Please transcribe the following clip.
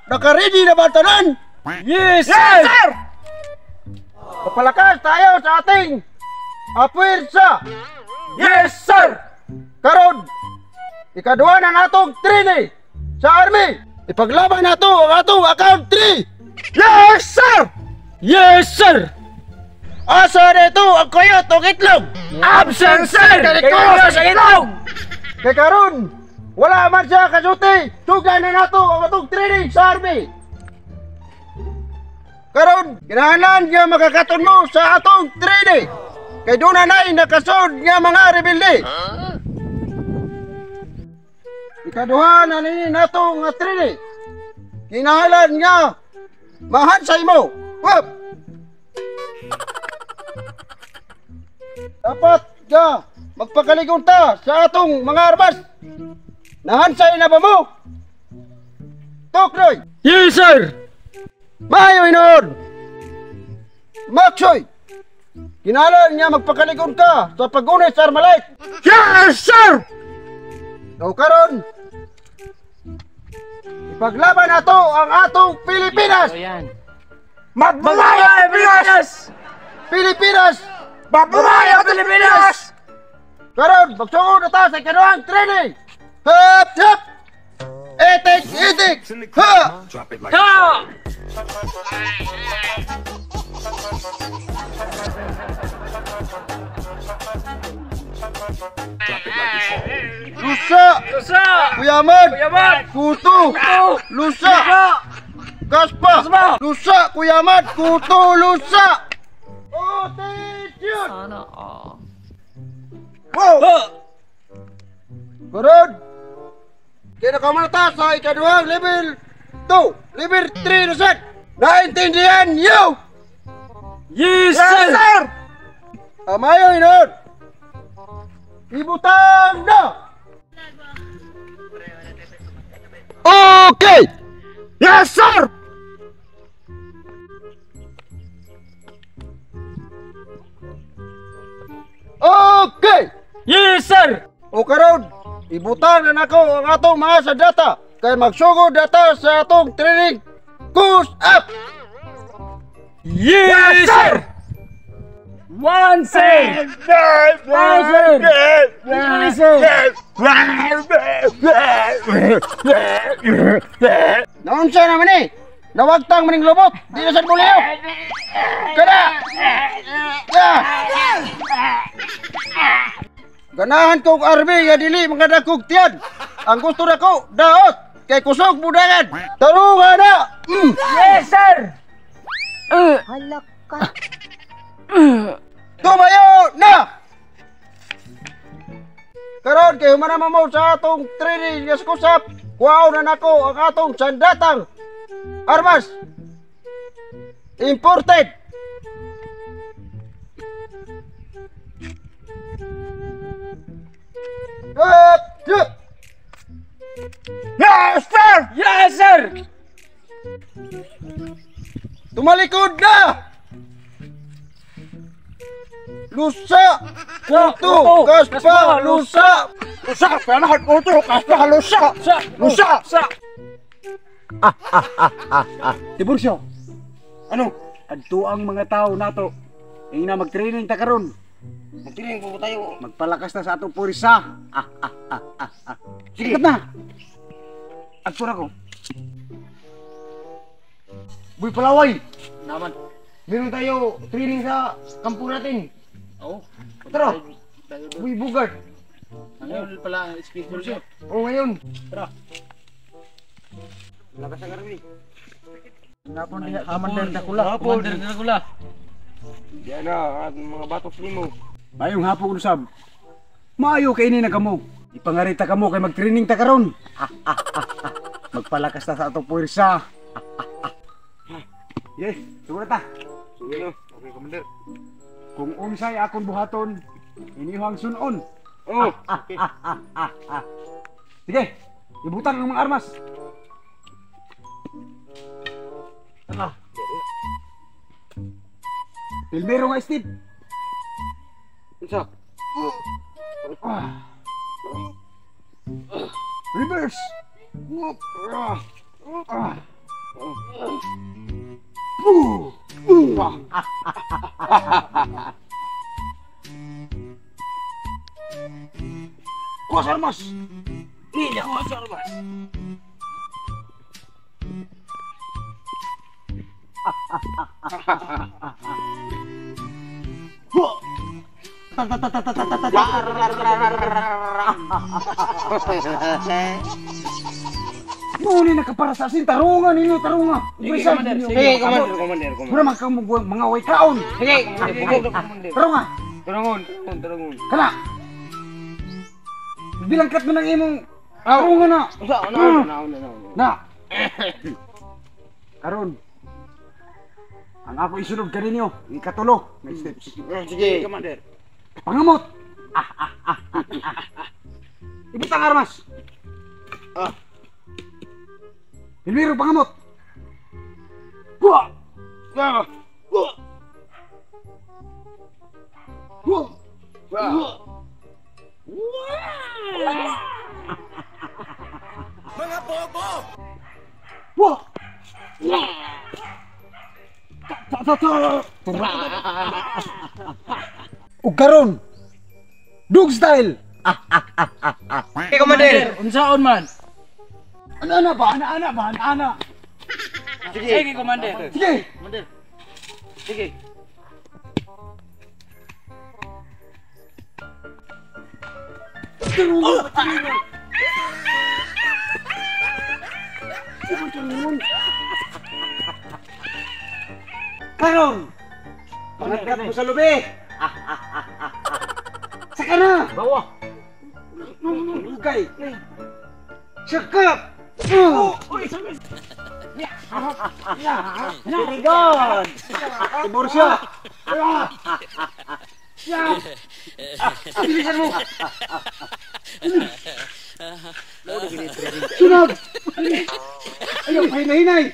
Naka-ready na ba tanan? Yes, sir! Yes, sir! Papalakas tayo sa ating apwersa! Yes, sir! Karon, ikaduha na natong training sa army. Ipaglaban nato ang atong account 3. Yes, sir! Yes, sir! Asa na ito ang kuyot o itlog? Absent, sir! Kay sa itlog! Kay karon, wala man siya kasulti. Suga na nato ang atong training sa army. Karon, kinahanglan nga makakaton mo sa atong training. Kay doon na na'y nakasod nga mga rebelde. Ikaduha na nini nato nga training. Kinahanglan nga mahansay mo. Whoop! Dapat nga magpakaligon ta sa atong mga armas. Nahansay na ba mo? Tuknoy! Yes, sir! Maayo inoon! Maksoy! Kinahanglan nga magpakaligon ka sa pag-unit sa Armalite! Yes, sir! So karon, ipaglaban nato ang atong Pilipinas! Mabuhay ang Pilipinas! Pilipinas! Mabuhay ang Pilipinas! Karon, magsugod na ta sa ikaduhang training! Hop, hop! Itik, itik! Ha! Ha! Lusa! Lusa! Kuyaman! Kuyaman! Kuto! Lusa! Kaspa! Kaspa! Lusa! Kuyaman! Kuto! Lusa! Attention! Sana all. Wow! Ha! Karon! Kinakamata sa ikaduhang level 2, level 3 na set! Naintindihan niyo? Yes, sir! Sir! Amayo inoon! Ibutang na! Okay! Yes, sir! Okay! Yes, sir! O karon, ibutang na nako ang atong mga sandata kay magsugod data sa atong training course up! Yes, sir! One, sir! One, sir! One, sir! Naunsa naman eh! Nawagtang maning lubot! Di na sad mo liyo! Kada! Ya! Ganahan kong army nga dili mga dakog tiyan! Ang gusto na ko, daot! Kay kusog budangan! Tarungan na! Yes, sir! Halak ka. Tumayo na! Karon kay human na mo sa atong training nga kusap, kuhaon na nako ang atong sandatang armas. Imported. Up, up. Yes, sir! Yes, sir! Tumalikod na! Lusa! Kuto! Kaspa! Lusa! Lusa! Panahan! Kuto! Kaspa! Lusa! Lusa! Lusa! Tiburcio! Ano? Adto ang mga tao nato. Ingna mag-training ta karon. Mag-training po tayo. Magpalakas na sa atong purisa. Sige na. Adto na ko. Boy Palaway. Naman. Meron tayo training sa kampo natin. Oo. Tara. Boy Bugart. Ano pala ang schedule niyo? Oo, ngayon. Tara. Lakas ang army. Hapon diha, Commander Dakula. Commander Dakula. Diyan na, at mga batok nimo. Mayong hapon usab. Maayo kay ini na kamo. Ipangarita kamo kay mag-training ta karon. Magpalakas ta sa atong puwersa. Yes, siguro ta. Sige no. Okay, Commander. Kung unsay akong buhaton, inihang sunon. Oh, okay. Sige, ibutang ang mga armas. Ah. Pilmero nga, Steve. Unsa? Reverse. Kuha sa armas. Nila kuha sa armas. Muna nakapara sa asin, tarungan ninyo, tarunga. Sige, Commander. Sige, Commander, Commander, Commander. Mura man mga way kaon. Sige, Commander. Tarunga. Tarungon, tarungon. Kana. Bilangkat mo ng imong tarunga na. Na. Karon. Ang ako isunod kaninyo, ikatulo na steps. Sige, Commander. Pangamot. Ibutang armas. Ah. Pilmiro pangamot. Buwa! Buwa! Buwa! Buwa! Buwa! Mga bobo! Buwa! Ta ta ta! Ug karon, dog style. Hey, Commander. Unsaon man? Ana-ana ba? Ana-ana ba? Ana-ana. Sige, Commander. Sige. Commander. Sige. Tulungan! Tulungan! Karon! Pangatkat mo sa lubi! Saka na! Bawa! Lugay! Sakap! Very good. Tiborsyo! Bilisan mo! Sunog! Ayaw, pahinay-hinay!